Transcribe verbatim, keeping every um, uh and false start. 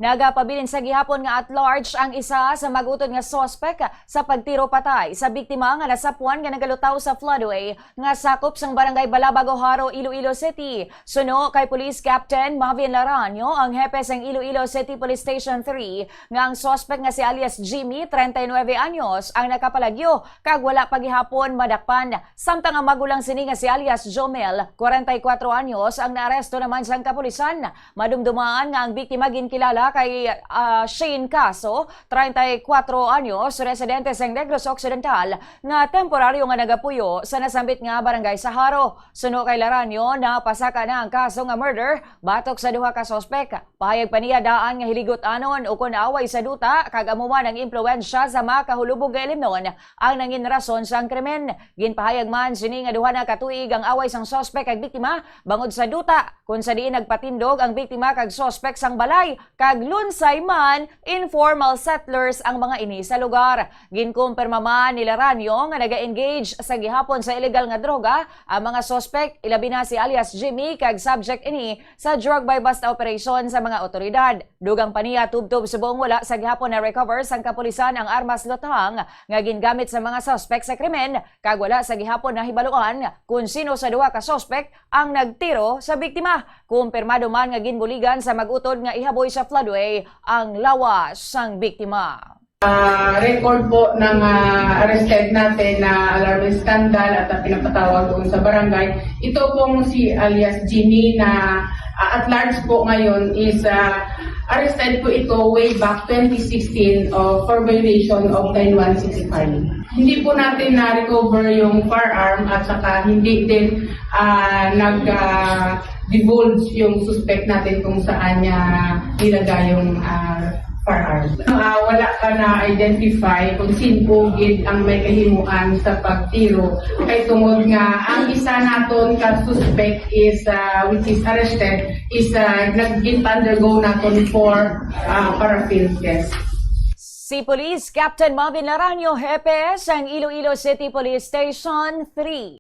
Nagapabilin sa gihapon nga at large ang isa sa mag-utod nga suspek sa pagtiro patay sa biktima nga nasapuan nga nagalutaw sa floodway nga sakop sang Barangay Balabag, Jaro, Iloilo City. Suno kay Police Captain Marvin Laranio, ang hepe sang Iloilo City Police Station three, nga ang suspek nga si alias Jimmy, treinta y nuebe anyos, ang nakapalagyo kag wala pa gihapon madakpan, samtang ang magulang sini nga si alias Jomel, kwarenta y kuwatro anyos, ang naaresto naman sang kapulisan. Madumdumaan nga ang biktima ginkilala kay, ah, Shane Caso, treinta y cuatro anyos, residente sa Negros Occidental, nga temporaryo nga nagapuyo sa nasambit nga barangay sa Jaro. Suno kay Laranio, napasaka na ang kaso nga murder batok sa duha ka suspek. Pahayag pa niya, daan nga hiligot-anon ukon away sa duta kag amo man ang impluwensya sa makahulubog nga ilimnon ang nangin rason sang krimen. Ginpahayag man sini nga duha na ka tuig ang away sang suspek kag biktima bangod sa duta, kun sa diin nagpatindog ang biktima kag suspek sang balay kag lunsay man informal settlers ang mga ini sa lugar. Ginkumpirma man ni Laranio nga naga-engage sa gihapon sa illegal nga droga ang mga suspek, ilabi na si alias Jimmy, kag subject ini sa drug buy-bust operation sa mga otoridad. Dugang pa niya, tubtob subong wala sa gihapon na-recover sang kapulisan ang armas luthang nga gingamit sa mga suspek sa krimen, kag wala sa gihapon nahibaluan kon sino sa duha ka suspek ang nagtiro sa biktima. Kumpirmado man nga ginbuligan sa mag-utod nga ihaboy sa floodway ang lawas sang biktima. Ah, record po ng, ah, arrested natin na alarming scandal at, ah, pinapatawag doon sa barangay. Ito pong si alias Jimmy na, ah, at large po ngayon is, ah, arrested po ito way back twenty sixteen, oh, for violation of nine one six five. Hindi po natin na-recover yung firearm at saka hindi din, ah, nag, ah, divulge yung suspect natin kung saan niya nilagay yung, ah, firearm. Ah, wala pa na-identify kung sin-o gid ang may kahimuan sa pagtiro. Kay tungod nga ang isa naton ka suspect is, ah, which is arrested, is, ah, nag-undergo naton for, ah, paraffin test. Si Police Captain Marvin Laranio, hepe sang Iloilo City Police Station three.